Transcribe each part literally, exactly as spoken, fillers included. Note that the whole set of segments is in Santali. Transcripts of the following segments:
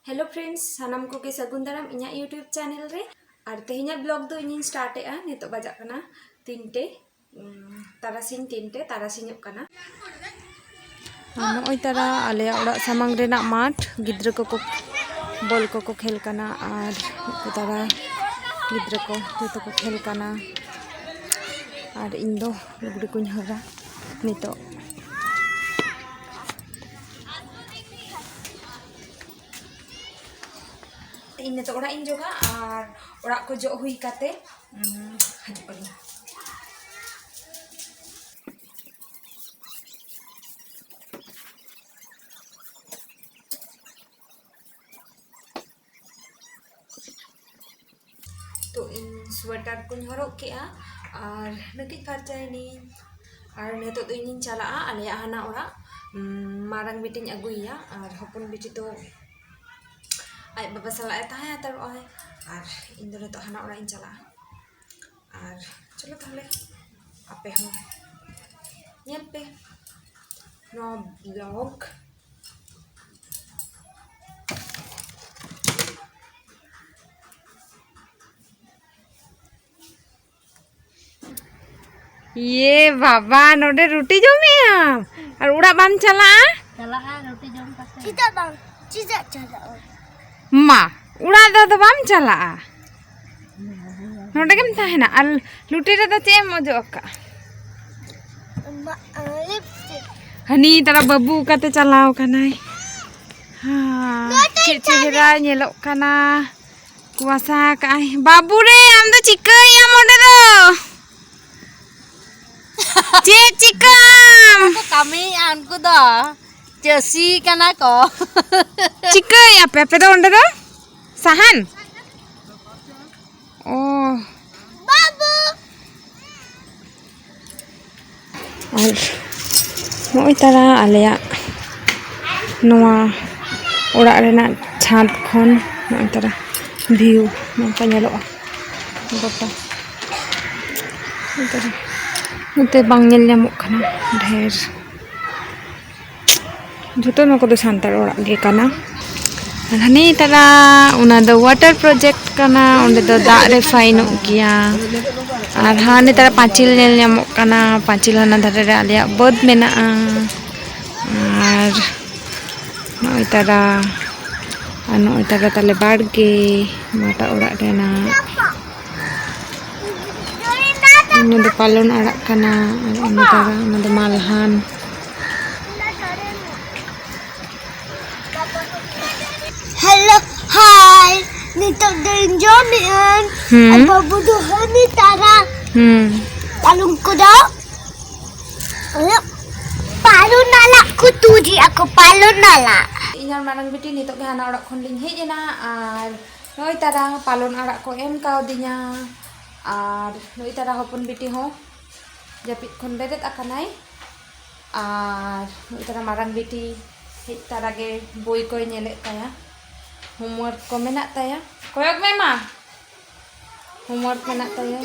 Hello friends, ᱥᱟᱱᱟᱢ ᱠᱚᱜᱮ ᱥᱟᱹᱜᱩᱱ ᱫᱟᱨᱟᱢ ᱤᱧᱟᱹᱜ YouTube channel ᱨᱮ᱾ ᱟᱨ ᱛᱮᱦᱮᱧᱟᱜ vlog ᱫᱚ ᱤᱧᱤᱧ start ᱮᱜᱼᱟ᱾ ᱱᱤᱛᱚᱜ ᱵᱟᱡᱟᱜ ᱠᱟᱱᱟ ᱛᱤᱱᱴᱮ, ᱩᱢ, ᱛᱟᱨᱟᱥᱤᱧ ᱛᱤᱱᱴᱮ, ᱛᱟᱨᱟᱥᱤᱧᱚᱜ ᱠᱟᱱᱟ᱾ ᱟᱨ ᱱᱚᱜᱼᱚᱭ ᱛᱟᱨᱟ ᱟᱞᱮᱭᱟᱜ ᱚᱲᱟᱜ ᱥᱟᱢᱟᱝ ᱨᱮᱱᱟᱜ ᱢᱟᱴᱷ, ᱜᱤᱫᱽᱨᱟᱹ ᱠᱚᱠᱚ ᱵᱚᱞ ᱠᱚᱠᱚ ᱠᱷᱮᱞ ᱠᱟᱱᱟ᱾ ᱟᱨ ᱩᱱᱠᱩ ᱛᱟᱨᱟ ᱜᱤᱫᱽᱨᱟᱹ ᱠᱚ ᱡᱚᱛᱚ ᱠᱚ ᱠᱷᱮᱞ ᱠᱟᱱᱟ᱾ ᱟᱨ ᱤᱧ ᱫᱚ ᱞᱩᱜᱽᱲᱤ ᱠᱚᱧ ᱦᱚᱨᱟ ᱱᱤᱛᱚᱜ᱾ ᱤᱧ ᱱᱤᱛᱚᱜ ᱚᱲᱟᱜ ᱤᱧ ᱡᱚᱜᱟ ᱟᱨ ᱚᱲᱟᱜ ᱠᱚ ᱡᱚᱜ ᱦᱩᱭ ᱠᱟᱛᱮ, ᱩᱸ, ᱦᱤᱡᱩᱜ ᱠᱟᱹᱱᱟᱹᱧ᱾ ᱛᱚ ᱤᱧ sweater ᱠᱚᱧ ᱦᱚᱨᱚᱜ ᱠᱮᱜᱼᱟ ᱟᱨ ᱱᱟᱹᱠᱤᱡ ᱯᱷᱟᱨᱪᱟᱭᱮᱱᱟᱹᱧ᱾ ᱟᱨ ᱱᱤᱛᱚᱜ ᱫᱚ ᱤᱧᱤᱧ ᱪᱟᱞᱟᱜᱼᱟ ᱟᱞᱮᱭᱟᱜ ᱦᱟᱱᱟ ᱚᱲᱟᱜ᱾ ᱩᱸ, ᱢᱟᱨᱟᱝ ᱵᱤᱴᱤᱧ ᱟᱹᱜᱩᱭᱮᱭᱟ ᱟᱨ ᱦᱚᱯᱚᱱ ᱵᱤᱴᱤ ᱫᱚ ᱟᱡ ᱵᱟᱵᱟ ᱥᱟᱞᱟᱜ ᱮ ᱛᱟᱦᱮᱸ ᱦᱟᱛᱟᱲᱚᱜᱼᱟᱭ᱾ ᱟᱨ ᱤᱧ ᱫᱚ ᱱᱤᱛᱚᱜ ᱦᱟᱱᱟ ᱚᱲᱟᱜ ᱤᱧ ᱪᱟᱞᱟᱜᱼᱟ᱾ ᱟᱨ ᱪᱚᱞᱚ ᱛᱟᱦᱞᱮ ᱟᱯᱮ ᱦᱚᱸ ᱧᱮᱞ ᱯᱮ ᱱᱚᱣᱟ vlog᱾ ᱤᱭᱮ ᱵᱟᱵᱟ, ᱱᱚᱰᱮ ᱨᱩᱴᱤ ᱡᱚᱢᱮᱜ ᱟᱢ? ᱟᱨ ᱚᱲᱟᱜ ᱵᱟᱢ ᱪᱟᱞᱟᱜᱼᱟ? ᱪᱟᱞᱟᱜᱼᱟ ᱨᱩᱴᱤ ᱡᱚᱢ ᱠᱟᱛᱮ᱾ ᱪᱮᱫᱟᱜ ᱵᱟᱝ? ᱪᱮᱫᱟᱜ ᱪᱟᱞᱟᱜᱼᱟ? ᱢᱟ, ᱚᱲᱟᱜ ᱫᱚ ᱟᱫᱚ ᱵᱟᱢ ᱪᱟᱞᱟᱜᱼᱟ? ᱱᱚᱰᱮ ᱜᱮᱢ ᱛᱟᱦᱮᱱᱟ? ᱟᱨ ᱞᱩᱴᱤ ᱨᱮᱫᱚ ᱪᱮᱫ ᱮᱢ ᱚᱡᱚᱜ ᱟᱠᱟᱫᱼᱟ? ᱢᱟ, lipstick᱾ ᱦᱟᱹᱱᱤ ᱛᱟᱨᱟ ᱵᱟᱹᱵᱩ ᱚᱠᱟᱛᱮ ᱪᱟᱞᱟᱣ ᱠᱟᱱᱟᱭ? ᱦᱮᱸ, ᱱᱚᱛᱮ ᱪᱮᱫ ᱪᱮᱦᱨᱟ ᱧᱮᱞᱚᱜ ᱠᱟᱱᱟ᱾ ᱠᱩᱣᱟᱥᱟ ᱠᱟᱜᱼᱟᱭ᱾ ᱵᱟᱹᱵᱩ ᱨᱮ, ᱟᱢ ᱫᱚ ᱪᱤᱠᱟᱹᱭᱟᱢ ᱚᱸᱰᱮ ᱫᱚ? ᱪᱮᱫ ᱪᱤᱠᱟᱹᱭᱟᱢ? ᱠᱚ ᱠᱟᱹᱢᱤᱭᱮᱫᱼᱟ ᱩᱱᱠᱩ ᱫᱚ᱾ ᱪᱟᱹᱥᱤ ᱠᱟᱱᱟ ᱠᱚ᱾ ᱪᱤᱠᱟᱹᱭᱟᱯᱮ ᱟᱯᱮ ᱫᱚ ᱚᱸᱰᱮ ᱫᱚ? ᱥᱟᱦᱟᱱ? ᱚ᱾ ᱵᱟᱹᱵᱩ᱾ ᱟᱨ ᱱᱚᱜᱼᱚᱭ ᱛᱟᱨᱟ ᱟᱞᱮᱭᱟᱜ ᱱᱚᱣᱟ ᱚᱲᱟᱜ ᱨᱮᱱᱟᱜ ᱪᱷᱟᱫᱽ ᱠᱷᱚᱱ ᱱᱚᱜᱼᱚᱭ ᱛᱟᱨᱟ view ᱱᱚᱝᱠᱟ ᱧᱮᱞᱚᱜᱼᱟ ᱜᱚᱴᱟ᱾ ᱱᱚᱛᱮ ᱨᱮ, ᱱᱚᱛᱮ ᱵᱟᱝ ᱧᱮᱞ ᱧᱟᱢᱚᱜ ᱠᱟᱱᱟ ᱰᱷᱮᱨ᱾ ᱡᱚᱛᱚ ᱱᱚᱣᱟ ᱠᱚᱫᱚ ᱥᱟᱱᱛᱟᱲ ᱚᱲᱟᱜ ᱜᱮ ᱠᱟᱱᱟ᱾ ᱦᱟᱹᱱᱤ ᱛᱟᱨᱟ ᱚᱱᱟ ᱫᱚ ᱣᱟᱴᱟᱨ ᱯᱨᱚᱡᱮᱠᱴ ᱠᱟᱱᱟ, ᱚᱸᱰᱮ ᱫᱚ ᱫᱟᱜ ᱨᱮ ᱯᱷᱟᱭᱤᱱᱚᱜ ᱜᱮᱭᱟ᱾ ᱟᱨ ᱦᱟᱱᱮ ᱛᱟᱨᱟ ᱯᱟᱸᱪᱤᱞ ᱧᱮᱞ ᱧᱟᱢᱚᱜ ᱠᱟᱱᱟ, ᱯᱟᱸᱪᱤᱞ ᱦᱟᱱᱟ ᱫᱷᱟᱨᱮ ᱨᱮ ᱟᱞᱮᱭᱟᱜ ᱵᱟᱹᱫᱽ ᱢᱮᱱᱟᱜᱼᱟ᱾ ᱟᱨ ᱱᱚᱜᱼᱚᱭ ᱛᱟᱨᱟ, ᱟᱨ ᱱᱚᱜᱼᱚᱭ ᱛᱟᱨᱟ ᱛᱟᱞᱮ ᱵᱟᱲᱜᱮ, ᱱᱚᱣᱟᱴᱟᱜ ᱚᱲᱟᱜ ᱨᱮᱱᱟᱜ᱾ ᱚᱱᱟ ᱫᱚ ᱯᱟᱞᱚᱱ ᱟᱲᱟᱜ ᱠᱟᱱᱟ, ᱟᱨ ᱚᱱᱟ ᱛᱟᱨᱟ, ᱚᱱᱟ ᱫᱚ ᱢᱟᱞᱦᱟᱱ᱾ ᱦᱮᱞᱳ, ᱦᱟᱭ᱾ ᱱᱤᱛᱚᱜ ᱫᱚᱧ ᱡᱚᱢᱮᱜᱼᱟ᱾ ᱦᱩᱸ᱾ ᱟᱨ ᱵᱟᱹᱵᱩ ᱫᱚ ᱦᱟᱹᱱᱤ ᱛᱟᱨᱟ᱾ ᱦᱩᱸ᱾ ᱟᱨ ᱩᱱᱠᱩ ᱫᱚ ᱯᱟᱞᱚᱱ ᱟᱲᱟᱜ ᱠᱚ ᱛᱩᱫᱮᱜᱼᱟ ᱠᱚ, ᱯᱟᱞᱚᱱ ᱟᱲᱟᱜ᱾ ᱤᱧ ᱟᱨ ᱢᱟᱨᱟᱝ ᱵᱤᱴᱤ ᱱᱤᱛᱚᱜ ᱜᱮ ᱦᱟᱱᱟ ᱚᱲᱟᱜ ᱠᱷᱚᱱ ᱞᱤᱧ ᱦᱮᱡ ᱮᱱᱟ, ᱟᱨ ᱱᱚᱜᱼᱚᱭ ᱛᱟᱨᱟ ᱯᱟᱞᱚᱱ ᱟᱲᱟᱜ ᱠᱚ ᱮᱢ ᱠᱟᱣᱫᱤᱧᱟ, ᱟᱨ ᱱᱩᱭ ᱛᱟᱨᱟ ᱦᱚᱯᱚᱱ ᱵᱤᱴᱤ ᱦᱚᱸ ᱡᱟᱹᱯᱤᱫ ᱠᱷᱚᱱ ᱵᱮᱨᱮᱫ ᱟᱠᱟᱱᱟᱭ᱾ ᱟᱨ ᱱᱩᱭ ᱛᱟᱨᱟ ᱢᱟᱨᱟᱝ ᱵᱤᱴᱤ ᱦᱮᱡ ᱛᱟᱨᱟ ᱜᱮ ᱵᱳᱭ ᱠᱚᱭ ᱧᱮᱞᱮᱫ ᱛᱟᱭᱟ, ᱦᱳᱢᱣᱟᱨᱠ ᱠᱚ ᱢᱮᱱᱟᱜ ᱛᱟᱭᱟ᱾ ᱠᱚᱭᱚᱜ ᱢᱮ ᱢᱟ, ᱦᱳᱢᱣᱟᱨᱠ ᱢᱮᱱᱟᱜ ᱛᱟᱭᱟ᱾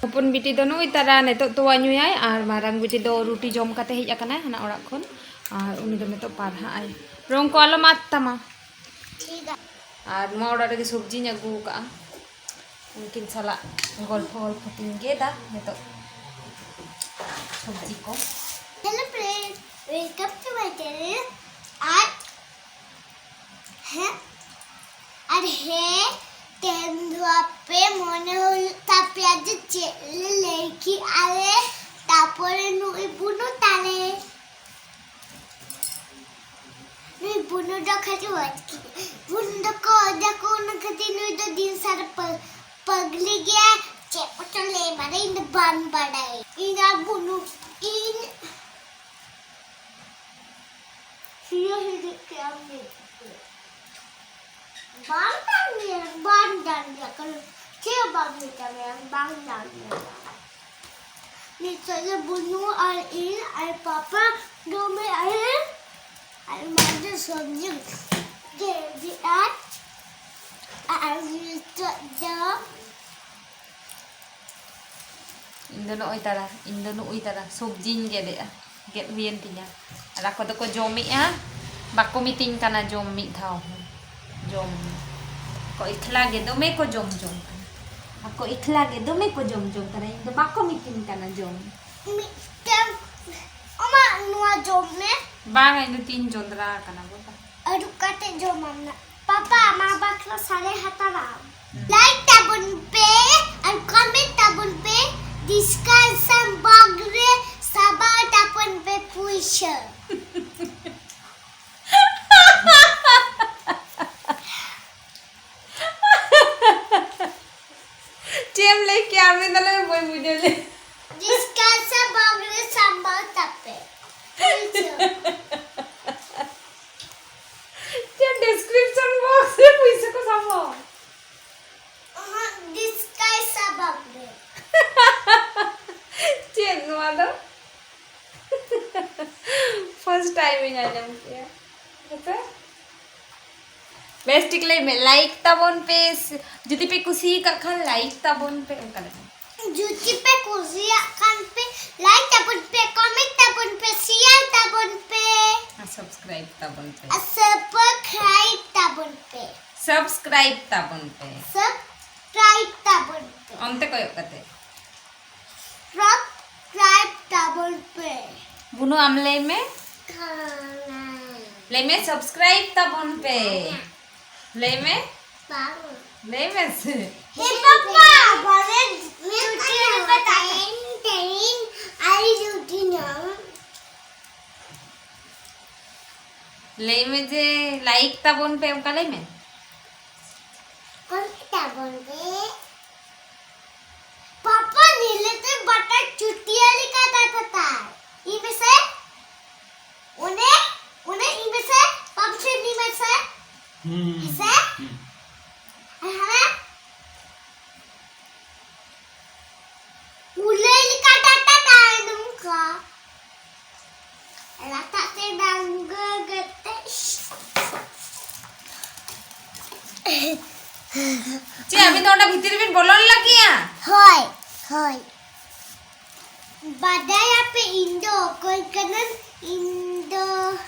ᱦᱚᱯᱚᱱ ᱵᱤᱴᱤ ᱫᱚ ᱱᱩᱭ ᱛᱟᱨᱟ ᱱᱤᱛᱚᱜ ᱛᱚᱣᱟ ᱧᱩᱭᱟᱭ, ᱟᱨ ᱢᱟᱨᱟᱝ ᱵᱤᱴᱤ ᱫᱚ ᱨᱩᱴᱤ ᱡᱚᱢ ᱠᱟᱛᱮ ᱦᱮᱡ ᱟᱠᱟᱱᱟᱭ ᱦᱟᱱᱟ ᱚᱲᱟᱜ ᱠᱷᱚᱱ, ᱟᱨ ᱩᱱᱤ ᱫᱚ ᱱᱤᱛᱚᱜ ᱯᱟᱲᱦᱟᱜ ᱟᱭ᱾ ᱨᱚᱝ ᱠᱚ ᱟᱞᱚᱢ ᱟᱫ ᱛᱟᱢᱟ᱾ ᱟᱨ ᱱᱚᱣᱟ ᱚᱲᱟᱜ ᱨᱮᱜᱮ ᱥᱚᱵᱽᱡᱤᱧ ᱟᱹᱜᱩ ᱟᱠᱟᱫᱼᱟ, ᱩᱱᱠᱤᱱ ᱥᱟᱞᱟᱜ ᱜᱚᱞᱯᱷᱚ ᱜᱚᱞᱯᱷᱚ ᱛᱤᱧ ᱜᱮᱫᱟ ᱱᱤᱛᱚᱜ ᱥᱚᱵᱽᱡᱤ ᱠᱚ᱾ Hello friends, welcome to my channel. ᱟᱨ ᱦᱮᱸ, ᱟᱨ ᱦᱮᱸ, ᱛᱮᱦᱮᱧ ᱫᱚ ᱟᱯᱮ ᱢᱚᱱᱮ ᱦᱩᱭᱩᱜ ᱛᱟᱯᱮᱭᱟ ᱡᱮ ᱪᱮᱫ ᱞᱮ ᱞᱟᱹᱭ ᱠᱮᱜᱼᱟ ᱞᱮ, ᱛᱟᱯᱚᱨᱮ ᱱᱩᱭ ᱵᱩᱱᱩ ᱛᱟᱞᱮ᱾ ᱱᱩᱭ ᱵᱩᱱᱩ ᱫᱚ ᱠᱷᱟᱹᱞᱤ ᱚᱡᱽ ᱜᱮ᱾ ᱵᱩᱱᱩ ᱫᱚᱠᱚ ᱚᱡᱽ ᱟᱠᱚ, ᱚᱱᱟ ᱠᱷᱟᱹᱛᱤᱨ ᱱᱩᱭ ᱫᱚ ᱫᱤᱱ ᱥᱟᱨᱟ ᱯᱟᱹ-, ᱯᱟᱹᱜᱽᱞᱤ ᱜᱮᱭᱟᱭ᱾ ᱪᱮᱫ ᱠᱚᱪᱚ ᱞᱟᱹᱭ ᱵᱟᱲᱟᱭ, ᱤᱧ ᱫᱚ ᱵᱟᱹᱧ ᱵᱟᱲᱟᱭᱟ᱾ ᱤᱧ ᱟᱨ ᱵᱩᱱᱩ, ᱤᱧ ᱥᱤᱭᱟᱹ ᱦᱤᱫᱤᱡ ᱠᱮᱜ ᱟᱢ ᱱᱤᱛ ᱫᱚ᱾ ᱵᱟᱝ ᱫᱟᱲᱮᱭᱟᱜᱼᱟ, ᱵᱟᱝ ᱫᱟᱲᱮᱭᱟᱜᱼᱟ, ᱠᱟᱨᱚᱱ ᱪᱮᱫ ᱦᱚᱸ ᱵᱟᱢ ᱢᱮᱛᱟ ᱢᱮᱭᱟ, ᱵᱟᱝ ᱫᱟᱲᱮᱭᱟᱜᱼᱟ᱾ ᱱᱤᱛᱚᱜ ᱫᱚ ᱵᱩᱱᱩ ᱟᱨ ᱤᱧ ᱟᱨ ᱯᱟᱯᱟ ᱫᱚᱢᱮ ᱟᱨ ᱟᱨ ᱢᱟ ᱫᱚ ᱥᱚᱵᱽᱡᱤ ᱜᱮᱫ ᱟᱨ, ᱟᱨ ᱱᱤᱛᱚᱜ ᱫᱚ ᱤᱧ ᱫᱚ ᱱᱚᱜᱼᱚᱭ ᱛᱟᱨᱟ, ᱤᱧ ᱫᱚ ᱱᱚᱜᱼᱚᱭ ᱛᱟᱨᱟ ᱥᱚᱵᱽᱡᱤᱧ ᱜᱮᱫᱮᱜᱼᱟ, ᱜᱮᱫ ᱦᱩᱭᱮᱱ ᱛᱤᱧᱟ᱾ ᱟᱨ ᱟᱠᱚ ᱫᱚᱠᱚ ᱡᱚᱢᱮᱜᱼᱟ, ᱵᱟᱠᱚ ᱢᱤᱛᱟᱹᱧ ᱠᱟᱱᱟ ᱡᱚᱢ ᱢᱤᱫ ᱫᱷᱟᱣ ᱦᱚᱸ᱾ ᱡᱚᱢ ᱢᱮ᱾ ᱟᱠᱚ ᱮᱠᱞᱟ ᱜᱮ ᱫᱚᱢᱮ ᱠᱚ ᱡᱚᱢ ᱡᱚᱝ ᱠᱟᱱᱟ᱾ ᱟᱠᱚ ᱮᱠᱞᱟ ᱜᱮ ᱫᱚᱢᱮ ᱠᱚ ᱡᱚᱢ ᱡᱚᱝ ᱠᱟᱱᱟ᱾ ᱤᱧ ᱫᱚ ᱵᱟᱠᱚ ᱢᱤᱛᱟᱹᱧ ᱠᱟᱱᱟ ᱡᱚᱢ᱾ ᱢᱤᱫᱴᱟᱝ ᱟᱢᱟᱜ ᱱᱚᱣᱟ ᱡᱚᱢ ᱢᱮ᱾ ᱵᱟᱝ, ᱤᱧ ᱫᱚ ᱛᱤᱧ ᱡᱚᱸᱫᱽᱨᱟ ᱟᱠᱟᱱᱟ ᱵᱟᱵᱟ᱾ ᱟᱹᱨᱩᱵ ᱠᱟᱛᱮ ᱡᱚᱢᱟᱢ ᱱᱟ᱾ ᱯᱟᱯᱟ, ᱟᱢᱟᱜ ᱵᱟᱠᱷᱨᱟ ᱥᱟᱲᱮ ᱦᱟᱛᱟᱣᱟᱢ᱾ ᱞᱟᱭᱤᱠ ᱛᱟᱵᱚᱱ ᱯᱮ ᱟᱨ ᱠᱚᱢᱮᱱᱴ ᱛᱟᱵᱚᱱ ᱯᱮ᱾ ᱰᱤᱥᱠᱟᱥᱚᱱ ᱵᱚᱠᱥ ᱨᱮ ᱥᱟᱵᱟ ᱛᱟᱵᱚᱱ ᱯᱮ ᱯᱩᱭᱥᱟᱹ᱾ ᱪᱮᱫ ᱮᱢ ᱞᱟᱹᱭ ᱠᱮᱜᱼᱟ? ᱟᱨ ᱢᱤᱫ ᱫᱷᱟᱣ ᱞᱟᱹᱭ ᱢᱮ, ᱵᱟᱹᱧ ᱵᱩᱡᱷᱟᱹᱣ ᱞᱮᱫ᱾ ᱰᱤᱥᱠᱟᱥᱚᱱ ᱵᱚᱠᱥ ᱨᱮ ᱥᱟᱵᱟ ᱛᱟᱯᱮ ᱯᱩᱭᱥᱟᱹ᱾ ᱪᱮᱫ ᱰᱤᱥᱠᱨᱤᱯᱥᱚᱱ ᱵᱚᱠᱥ ᱨᱮ ᱯᱩᱭᱥᱟᱹ ᱠᱚ ᱥᱟᱵᱟ? ᱚᱦᱚᱸ, ᱰᱤᱥᱠᱟᱥᱚᱱ ᱵᱚᱠᱥ ᱨᱮ᱾ ᱪᱮᱫ ᱱᱚᱣᱟ ᱫᱚ? ᱯᱷᱟᱨᱥᱴ ᱴᱟᱭᱤᱢ ᱤᱧ ᱟᱸᱡᱚᱢ ᱠᱮᱜᱼᱟ᱾ ᱦᱮᱸᱥᱮ? ᱵᱮᱥ ᱴᱷᱤᱠ ᱞᱟᱹᱭ ᱢᱮ, ᱞᱟᱭᱤᱠ ᱛᱟᱵᱚᱱ ᱯᱮ, ᱡᱩᱫᱤ ᱯᱮ ᱠᱩᱥᱤ ᱟᱠᱟᱫ ᱠᱷᱟᱱ ᱞᱟᱭᱤᱠ ᱛᱟᱵᱚᱱ ᱯᱮ, ᱚᱱᱠᱟ ᱞᱟᱹᱭ ᱢᱮ᱾ ᱡᱩᱫᱤ ᱯᱮ ᱠᱩᱥᱤᱭᱟᱜ ᱠᱷᱟᱱ ᱯᱮ ᱞᱟᱭᱤᱠ ᱛᱟᱵᱚᱱ ᱯᱮ, ᱠᱚᱢᱮᱱᱴ ᱛᱟᱵᱚᱱ ᱯᱮ, ᱥᱮᱭᱟᱨ ᱛᱟᱵᱚᱱ ᱯᱮ, ᱟᱨ ᱥᱟᱵᱥᱠᱨᱟᱭᱤᱵ ᱛᱟᱵᱚᱱ ᱯᱮ᱾ ᱟᱨ ᱥᱟᱵᱥᱠᱨᱟᱭᱤᱵ ᱛᱟᱵᱚᱱ ᱯᱮ᱾ ᱥᱟᱵᱥᱠᱨᱟᱭᱤᱵ ᱛᱟᱵᱚᱱ ᱯᱮ᱾ ᱥᱟᱵᱥᱠᱨᱟᱭᱤᱵ ᱛᱟᱵᱚᱱ ᱯᱮ᱾ ᱚᱱᱛᱮ ᱠᱚᱭᱚᱜ ᱠᱟᱛᱮ᱾ ᱥᱟᱵᱥᱠᱨᱟᱭᱤᱵ ᱛᱟᱵᱚᱱ ᱯᱮ᱾ ᱵᱩᱱᱩ, ᱟᱢ ᱞᱟᱹᱭ ᱢᱮ᱾ ᱞᱟᱹᱭ ᱢᱮ, ᱥᱟᱵᱥᱠᱨᱟᱭᱤᱵ ᱛᱟᱵᱚᱱ ᱯᱮ᱾ ᱞᱟᱹᱭ ᱢᱮ᱾ ᱵᱟᱝ᱾ ᱞᱟᱹᱭ ᱢᱮ ᱥᱮ᱾ ᱦᱮᱸ ᱯᱟᱯᱟ, ᱵᱟᱞᱮ ᱪᱩᱴᱤ ᱨᱮᱯᱮ ᱛᱟᱦᱮᱸ᱾ ᱛᱮᱦᱮᱧ, ᱛᱮᱦᱮᱧ ᱟᱹᱰᱤ ᱪᱩᱴᱤ ᱧᱟᱢ᱾ ᱞᱟᱹᱭ ᱢᱮ ᱡᱮ ᱞᱟᱭᱤᱠ ᱛᱟᱵᱚᱱ ᱯᱮ, ᱚᱱᱠᱟ ᱞᱟᱹᱭ ᱢᱮ᱾ ᱠᱚᱢᱮᱱᱴ ᱛᱟᱵᱚᱱ ᱯᱮ᱾ ᱯᱟᱯᱟ ᱧᱮᱞᱮᱛᱮ ᱵᱟᱴᱟ ᱪᱩᱴᱤᱭᱟᱹ ᱞᱮᱠᱟ ᱫᱟᱫᱟ ᱛᱟᱭ᱾ ᱤᱧ ᱢᱮᱥᱮ᱾ ᱚᱱᱮ, ᱚᱱᱮ ᱤᱧ ᱢᱮᱥᱮ᱾ ᱯᱟᱯᱟ ᱥᱮ ᱤᱧ ᱢᱮᱥᱮ᱾ ᱦᱩᱸ᱾ ᱦᱮᱸᱥᱮ? ᱦᱩᱸ᱾ ᱦᱮᱸ᱾ ᱠᱩᱞᱟᱹᱭ ᱞᱮᱠᱟ ᱰᱟᱴᱟ ᱛᱟᱭ ᱱᱚᱝᱠᱟ᱾ ᱞᱟᱴᱟ ᱛᱮ ᱰᱟᱝᱜᱚ ᱜᱟᱛᱮ᱾ ᱪᱮᱫ, ᱟᱹᱵᱤᱱ ᱫᱚ ᱚᱸᱰᱮ ᱵᱷᱤᱛᱤᱨ ᱨᱮᱵᱤᱱ ᱵᱚᱞᱚ ᱞᱮᱱᱟ ᱠᱤᱭᱟ? ᱦᱳᱭ, ᱦᱳᱭ᱾ ᱵᱟᱰᱟᱭᱟᱯᱮ ᱤᱧ ᱫᱚ ᱚᱠᱚᱭ ᱠᱟᱹᱱᱟᱹᱧ? ᱤᱧ ᱫᱚ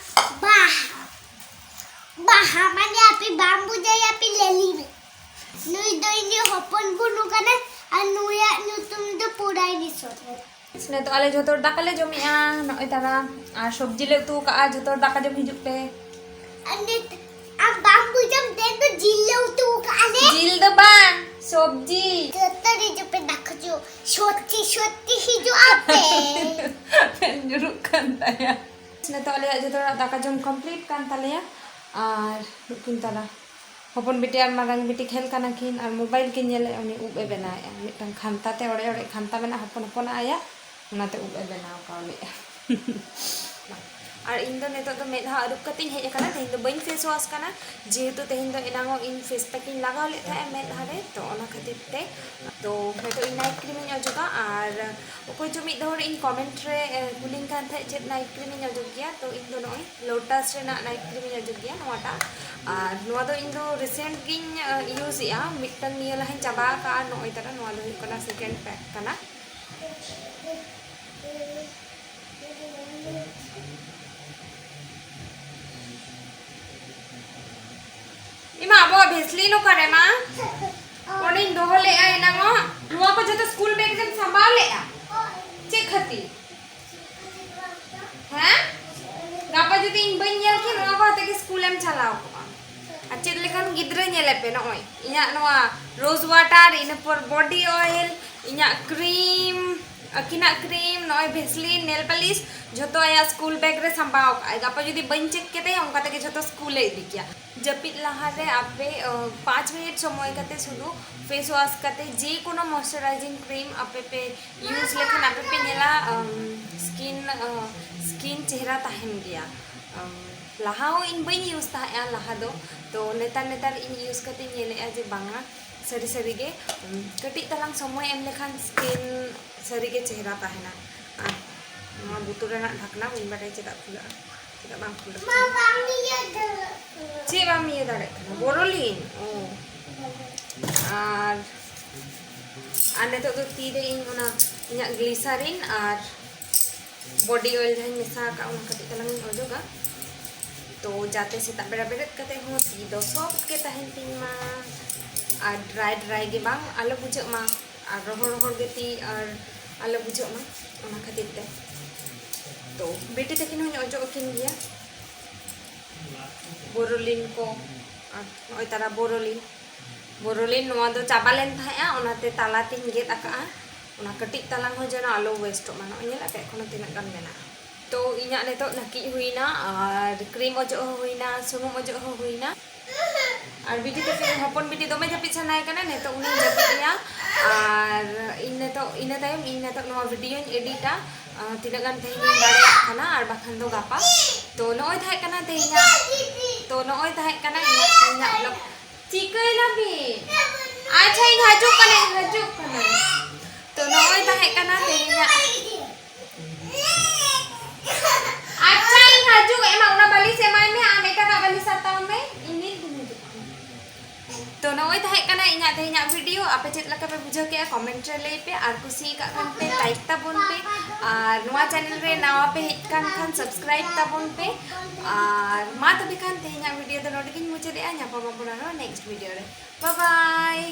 ᱵᱟ᱾ ᱦᱟᱢᱟᱱᱮ ᱟᱯᱮ ᱵᱟᱢ ᱵᱩᱡᱷᱟᱹᱣᱟ, ᱟᱯᱮ ᱞᱮᱞᱤ ᱢᱮ᱾ ᱱᱩᱭ ᱫᱚ ᱤᱧ ᱦᱚᱯᱚᱱ ᱵᱩᱱᱩ ᱠᱟᱱᱟᱭ ᱟᱨ ᱱᱩᱭᱟᱜ ᱧᱩᱛᱩᱢ ᱫᱚ ᱯᱩᱨᱟᱭᱱᱤ ᱥᱚᱨᱮᱱ᱾ ᱱᱤᱛᱚᱜ ᱟᱞᱮ ᱡᱷᱚᱛᱚ ᱦᱚᱲ ᱫᱟᱠᱟ ᱞᱮ ᱡᱚᱢᱮᱜᱼᱟ, ᱱᱚᱜᱼᱚᱭ ᱛᱟᱨᱟ, ᱟᱨ ᱥᱚᱵᱽᱡᱤ ᱞᱮ ᱩᱛᱩ ᱠᱟᱜᱼᱟ᱾ ᱡᱷᱚᱛᱚ ᱦᱚᱲ ᱫᱟᱠᱟ ᱡᱚᱢ ᱦᱤᱡᱩᱜ ᱯᱮ᱾ ᱟᱨ ᱱᱤᱛ ᱟᱢ ᱵᱟᱢ ᱵᱩᱡᱷᱟᱹᱣ, ᱛᱮᱦᱮᱧ ᱫᱚ ᱡᱤᱞ ᱞᱮ ᱩᱛᱩ ᱠᱟᱜᱼᱟ ᱞᱮ᱾ ᱡᱤᱞ ᱫᱚ ᱵᱟᱝ, ᱥᱚᱵᱽᱡᱤ᱾ ᱡᱷᱚᱛᱚ ᱦᱤᱡᱩᱜ ᱯᱮ ᱫᱟᱠᱟ ᱡᱚᱢ, ᱥᱚᱛᱛᱤ ᱥᱚᱛᱛᱤ ᱦᱤᱡᱩᱜ ᱟᱯᱮ᱾ ᱧᱩᱨᱩᱜ ᱠᱟᱱ ᱛᱟᱭᱟ᱾ ᱱᱤᱛᱚᱜ ᱟᱞᱮᱭᱟᱜ ᱡᱷᱚᱛᱚ ᱦᱚᱲᱟᱜ ᱫᱟᱠᱟ ᱡᱚᱢ complete ᱠᱟᱱ ᱛᱟᱞᱮᱭᱟ᱾ ᱟᱨ ᱱᱩᱠᱤᱱ ᱛᱟᱨᱟ ᱦᱚᱯᱚᱱ ᱵᱤᱴᱤ ᱟᱨ ᱢᱟᱨᱟᱝ ᱵᱤᱴᱤ ᱠᱷᱮᱞ ᱠᱟᱱᱟ ᱠᱤᱱ ᱟᱨ mobile ᱠᱤᱱ ᱧᱮᱞᱮᱫᱼᱟ, ᱩᱱᱤ ᱩᱵ ᱮ ᱵᱮᱱᱟᱣᱮᱫᱼᱟ᱾ ᱢᱤᱫᱴᱟᱝ ᱠᱷᱟᱱᱛᱟ ᱛᱮ ᱚᱲᱮᱡ ᱚᱲᱮᱡ ᱠᱷᱟᱱᱛᱟ ᱢᱮᱱᱟᱜᱼᱟ, ᱦᱚᱯᱚᱱ ᱦᱚᱯᱚᱱᱟᱜ ᱟᱭᱟᱜ, ᱚᱱᱟᱛᱮ ᱩᱵ ᱮ ᱵᱮᱱᱟᱣ ᱠᱟᱣᱞᱮᱫᱼᱟ᱾ ᱟᱨ ᱤᱧ ᱫᱚ ᱱᱤᱛᱚᱜ ᱫᱚ ᱢᱮᱫᱦᱟ ᱟᱹᱨᱩᱵ ᱠᱟᱛᱮᱧ ᱦᱮᱡ ᱟᱠᱟᱱᱟ᱾ ᱛᱮᱦᱮᱧ ᱫᱚ ᱵᱟᱹᱧ face wash ᱠᱟᱱᱟ, ᱡᱮᱦᱮᱛᱩ ᱛᱮᱦᱮᱧ ᱫᱚ ᱮᱱᱟᱝᱚᱜ ᱤᱧ face pack ᱤᱧ ᱞᱟᱜᱟᱣ ᱞᱮᱫ ᱛᱟᱦᱮᱸᱜᱼᱟ ᱢᱮᱫᱦᱟ ᱨᱮ, ᱛᱚ ᱚᱱᱟ ᱠᱷᱟᱹᱛᱤᱨ ᱛᱮ᱾ ᱛᱚ ᱱᱤᱛᱚᱜ ᱤᱧ night cream ᱤᱧ ᱚᱡᱚᱜᱟ᱾ ᱟᱨ ᱚᱠᱚᱭ ᱪᱚ ᱢᱤᱫ ᱦᱚᱲ ᱤᱧ comment ᱨᱮ, ᱮ, ᱠᱩᱞᱤᱧ ᱠᱟᱱ ᱛᱟᱦᱮᱸᱫ ᱪᱮᱫ night cream ᱤᱧ ᱚᱡᱚᱜ ᱜᱮᱭᱟ, ᱛᱚ ᱤᱧ ᱫᱚ ᱱᱚᱜᱼᱚᱭ Lotus ᱨᱮᱱᱟᱜ night cream ᱤᱧ ᱚᱡᱚᱜ ᱜᱮᱭᱟ, ᱱᱚᱣᱟᱴᱟᱜ᱾ ᱟᱨ ᱱᱚᱣᱟ ᱫᱚ ᱤᱧ ᱫᱚ recent ᱜᱤᱧ, ᱮ, use ᱮᱜᱼᱟ, ᱢᱤᱫᱴᱟᱝ ᱱᱤᱭᱟᱹ ᱞᱟᱦᱟᱧ ᱪᱟᱵᱟ ᱟᱠᱟᱫᱼᱟ, ᱟᱨ ᱱᱚᱜᱼᱚᱭ ᱛᱟᱨᱟ ᱱᱚᱣᱟ ᱫᱚ ᱦᱩᱭᱩᱜ ᱠᱟᱱᱟ second pack ᱠᱟᱱᱟ᱾ ᱮᱢᱟ, ᱟᱵᱚᱣᱟᱜ Vaseline ᱚᱠᱟᱨᱮ ᱢᱟ? ᱚᱸᱰᱮᱧ ᱫᱚᱦᱚ ᱞᱮᱜᱼᱟ ᱮᱱᱟᱝᱚᱜ᱾ ᱱᱚᱣᱟ ᱠᱚ ᱡᱚᱛᱚ school bag ᱨᱮᱢ ᱥᱟᱢᱵᱟᱣ ᱞᱮᱜᱼᱟ? ᱪᱮᱫ ᱠᱷᱟᱹᱛᱤᱨ? ᱦᱮᱸ? ᱜᱟᱯᱟ ᱡᱩᱫᱤ ᱤᱧ ᱵᱟᱹᱧ ᱧᱮᱞ ᱠᱮᱭᱟ, ᱱᱚᱣᱟ ᱠᱚ ᱟᱛᱮ ᱜᱮ school ᱮᱢ ᱪᱟᱞᱟᱣ ᱠᱚᱜᱼᱟ᱾ ᱟᱨ ᱪᱮᱫ ᱞᱮᱠᱟᱱ ᱜᱤᱫᱽᱨᱟᱹ ᱧᱮᱞᱮ ᱯᱮ, ᱱᱚᱜᱼᱚᱭ ᱤᱧᱟᱹᱜ ᱱᱚᱣᱟ rose water, ᱤᱱᱟᱹ ᱯᱚᱨ body oil, ᱤᱧᱟᱹᱜ cream, ᱟᱹᱠᱤᱱᱟᱜ cream, ᱱᱚᱜᱼᱚᱭ Vaseline, nail polish, ᱡᱷᱚᱛᱚ ᱟᱭᱟᱜ school bag ᱨᱮ ᱥᱟᱢᱵᱟᱣ ᱠᱟᱜᱼᱟᱭ᱾ ᱜᱟᱯᱟ ᱡᱩᱫᱤ ᱵᱟᱹᱧ check ᱠᱮᱫᱮᱭᱟ, ᱚᱱᱠᱟ ᱛᱮᱜᱮ ᱡᱷᱚᱛᱚ school ᱮ ᱤᱫᱤ ᱠᱮᱭᱟ᱾ ᱡᱟᱹᱯᱤᱫ ᱞᱟᱦᱟᱨᱮ ᱟᱯᱮ, ᱟᱸ, ᱯᱟᱸᱪ ᱢᱤᱱᱤᱴ ᱥᱚᱢᱚᱭ ᱠᱟᱛᱮ ᱥᱩᱫᱷᱩ face wash ᱠᱟᱛᱮ ᱡᱮᱠᱳᱱᱳ moisturizing cream ᱟᱯᱮ ᱯᱮ use ᱞᱮᱠᱷᱟᱱ ᱟᱯᱮ ᱯᱮ ᱧᱮᱞᱟ, ᱟᱢ, skin, ᱟᱸ, skin ᱪᱮᱦᱨᱟ ᱛᱟᱦᱮᱱ ᱜᱮᱭᱟ᱾ ᱟᱢ, ᱞᱟᱦᱟ ᱦᱚᱸ ᱤᱧ ᱵᱟᱹᱧ use ᱛᱟᱦᱮᱸᱜᱼᱟ ᱞᱟᱦᱟ ᱫᱚ, ᱛᱚ ᱱᱮᱛᱟᱨ ᱱᱮᱛᱟᱨ ᱤᱧ use ᱠᱟᱛᱮᱧ ᱧᱮᱞᱮᱜᱼᱟ ᱡᱮ ᱵᱟᱝᱟ, ᱥᱟᱹᱨᱤ ᱥᱟᱹᱨᱤ ᱜᱮ, ᱩᱢ, ᱠᱟᱹᱴᱤᱡ ᱛᱟᱞᱟᱝ ᱥᱚᱢᱚᱭ ᱮᱢ ᱞᱮᱠᱷᱟᱱ skin ᱥᱟᱹᱨᱤ ᱜᱮ ᱪᱮᱦᱨᱟ ᱛᱟᱦᱮᱱᱟ᱾ ᱟᱨ ᱱᱚᱣᱟ ᱵᱩᱛᱩᱨ ᱨᱮᱱᱟᱜ ᱰᱷᱟᱠᱱᱟ ᱵᱟᱹᱧ ᱵᱟᱰᱟᱭᱟ ᱪᱮᱫᱟᱜ ᱠᱷᱩᱞᱟᱹᱜᱼᱟ, ᱪᱮᱫᱟᱜ ᱵᱟᱝ ᱠᱷᱩᱞᱟᱹᱜ ᱢᱟ, ᱠᱟᱱᱟ᱾ ᱵᱟᱢ ᱤᱭᱟᱹ ᱫᱟᱲᱮᱭᱟᱜ ᱠᱟᱱᱟ᱾ ᱪᱮᱫ ᱵᱟᱢ ᱤᱭᱟᱹ ᱫᱟᱲᱮᱭᱟᱜ ᱠᱟᱱᱟ? ᱵᱚᱨᱚᱞᱤᱱ? ᱚ᱾ ᱟᱨ, ᱟᱨ ᱱᱤᱛᱚᱜ ᱫᱚ ᱛᱤ ᱨᱮ ᱤᱧ ᱚᱱᱟ ᱤᱧᱟᱹᱜ glycerin ᱟᱨ body oil ᱡᱟᱦᱟᱸᱧ ᱢᱮᱥᱟ ᱟᱠᱟᱫ, ᱚᱱᱟ ᱠᱟᱹᱴᱤᱡ ᱛᱟᱞᱟᱝ ᱤᱧ ᱚᱡᱚᱜᱟ᱾ ᱛᱚ ᱡᱟᱛᱮ ᱥᱮᱛᱟᱜ ᱵᱮᱲᱟ ᱵᱮᱨᱮᱫ ᱠᱟᱛᱮ ᱦᱚᱸ ᱛᱤ ᱫᱚ soft ᱜᱮ ᱛᱟᱦᱮᱱ ᱛᱤᱧ ᱢᱟ, ᱟᱨ dry dry ᱜᱮ ᱵᱟᱝ ᱟᱞᱚ ᱵᱩᱡᱷᱟᱹᱜ ᱢᱟ, ᱟᱨ ᱨᱚᱦᱚᱲ ᱨᱚᱦᱚᱲ ᱜᱮ ᱛᱤ ᱟᱨ ᱟᱞᱚ ᱵᱩᱡᱷᱟᱹᱜ ᱢᱟ, ᱚᱱᱟ ᱠᱷᱟᱹᱛᱤᱨ ᱛᱮ᱾ ᱛᱚ ᱵᱤᱴᱤ ᱛᱟᱹᱠᱤᱱ ᱦᱚᱸᱧ ᱚᱡᱚᱜ ᱟᱹᱠᱤᱱ ᱜᱮᱭᱟ ᱵᱳᱨᱳᱞᱤᱱ ᱠᱚ, ᱟᱨ ᱱᱚᱜᱼᱚᱭ ᱛᱟᱨᱟ ᱵᱳᱨᱳᱞᱤᱱ, ᱵᱳᱨᱳᱞᱤᱱ ᱱᱚᱣᱟ ᱫᱚ ᱪᱟᱵᱟ ᱞᱮᱱ ᱛᱟᱦᱮᱸᱜᱼᱟ, ᱚᱱᱟᱛᱮ ᱛᱟᱞᱟ ᱛᱤᱧ ᱜᱮᱫ ᱟᱠᱟᱜᱼᱟ᱾ ᱚᱱᱟ ᱠᱟᱹᱴᱤᱡ ᱛᱟᱞᱟᱝ ᱦᱚᱸ ᱡᱮᱱᱚ ᱟᱞᱚ waste ᱚᱜ ᱢᱟ᱾ ᱱᱚᱜᱼᱚᱭ ᱧᱮᱞ ᱟᱯᱮ ᱮᱠᱷᱚᱱᱳ ᱛᱤᱱᱟᱹᱜ ᱜᱟᱱ ᱢᱮᱱᱟᱜᱼᱟ᱾ ᱛᱚ ᱤᱧᱟᱹᱜ ᱱᱤᱛᱚᱜ ᱱᱟᱹᱠᱤᱡ ᱦᱩᱭᱱᱟ ᱟᱨ cream ᱚᱡᱚᱜ ᱦᱚᱸ ᱦᱩᱭᱱᱟ, ᱥᱩᱱᱩᱢ ᱚᱡᱚᱜ ᱦᱚᱸ ᱦᱩᱭᱱᱟ᱾ ᱟᱨ ᱵᱤᱴᱤ ᱛᱟᱹᱠᱤᱱ ᱦᱚᱯᱚᱱ ᱵᱤᱴᱤ ᱫᱚᱢᱮ ᱡᱟᱹᱯᱤᱫ ᱥᱟᱱᱟᱭᱮ ᱠᱟᱱᱟ, ᱱᱤᱛᱚᱜ ᱩᱱᱤᱧ ᱡᱟᱹᱯᱤᱫ ᱮᱭᱟ᱾ ᱟᱨ ᱤᱧ ᱱᱤᱛᱚᱜ, ᱤᱱᱟᱹ ᱛᱟᱭᱚᱢ ᱤᱧ ᱱᱤᱛᱚᱜ ᱱᱚᱣᱟ video ᱧ edit ᱟ, ᱟᱨ ᱛᱤᱱᱟᱹᱜ ᱜᱟᱱ ᱛᱮᱦᱮᱧ ᱤᱧ ᱫᱟᱲᱮᱭᱟᱜ ᱠᱟᱱᱟ ᱟᱨ ᱵᱟᱠᱷᱟᱱ ᱫᱚ ᱜᱟᱯᱟ᱾ ᱛᱚ ᱱᱚᱜᱼᱚᱭ ᱛᱟᱦᱮᱸ ᱠᱟᱱᱟ ᱛᱮᱦᱮᱧᱟᱜ, ᱛᱚ ᱱᱚᱜᱼᱚᱭ ᱛᱟᱦᱮᱸ ᱠᱟᱱᱟ ᱤᱧᱟᱹᱜ ᱛᱮᱦᱮᱧᱟᱜ vlog᱾ ᱪᱤᱠᱟᱹᱭᱮᱱᱟ ᱵᱤᱱ? ᱟᱪᱪᱷᱟ, ᱤᱧ ᱦᱤᱡᱩᱜ ᱠᱟᱹᱱᱟᱹᱧ, ᱦᱤᱡᱩᱜ ᱠᱟᱹᱱᱟᱹᱧ᱾ ᱛᱚ ᱱᱚᱜᱼᱚᱭ ᱛᱟᱦᱮᱸ ᱠᱟᱱᱟ ᱛᱮᱦᱮᱧᱟᱜ᱾ ᱟᱪᱪᱷᱟ, ᱤᱧ ᱦᱤᱡᱩᱜ, ᱮᱢᱟ, ᱚᱱᱟ ᱵᱟᱹᱞᱤᱥ ᱮᱢᱟᱭ ᱢᱮ, ᱟᱢ ᱮᱴᱟᱜᱟᱜ ᱵᱟᱹᱞᱤᱥ ᱦᱟᱛᱟᱣ ᱢᱮ, ᱤᱧ ᱱᱤᱛ ᱜᱤᱧ ᱦᱤᱡᱩᱜ ᱠᱟᱱᱟ᱾ ᱛᱚ ᱱᱚᱜᱼᱚᱭ ᱛᱟᱦᱮᱸ ᱠᱟᱱᱟ ᱤᱧᱟᱹᱜ ᱛᱮᱦᱮᱧᱟᱜ video᱾ ᱟᱯᱮ ᱪᱮᱫ ᱞᱮᱠᱟ ᱯᱮ ᱵᱩᱡᱷᱟᱹᱣ ᱠᱮᱜᱼᱟ comment ᱨᱮ ᱞᱟᱹᱭ ᱯᱮ, ᱟᱨ ᱠᱩᱥᱤ ᱟᱠᱟᱫ ᱠᱷᱟᱱ ᱯᱮ like ᱛᱟᱵᱚᱱ ᱯᱮ, ᱟᱨ ᱱᱚᱣᱟ channel ᱨᱮ ᱱᱟᱣᱟ ᱯᱮ ᱦᱮᱡ ᱠᱟᱱ ᱠᱷᱟᱱ subscribe ᱛᱟᱵᱚᱱ ᱯᱮ᱾ ᱟᱨ ᱢᱟ ᱛᱚᱵᱮ ᱠᱷᱟᱱ ᱛᱮᱦᱮᱧᱟᱜ video ᱫᱚ ᱱᱚᱰᱮ ᱜᱤᱧ ᱢᱩᱪᱟᱹᱫᱮᱜᱼᱟ᱾ ᱧᱟᱯᱟᱢ ᱟᱵᱚᱱ ᱟᱨᱦᱚᱸ next video ᱨᱮ᱾ Bye bye᱾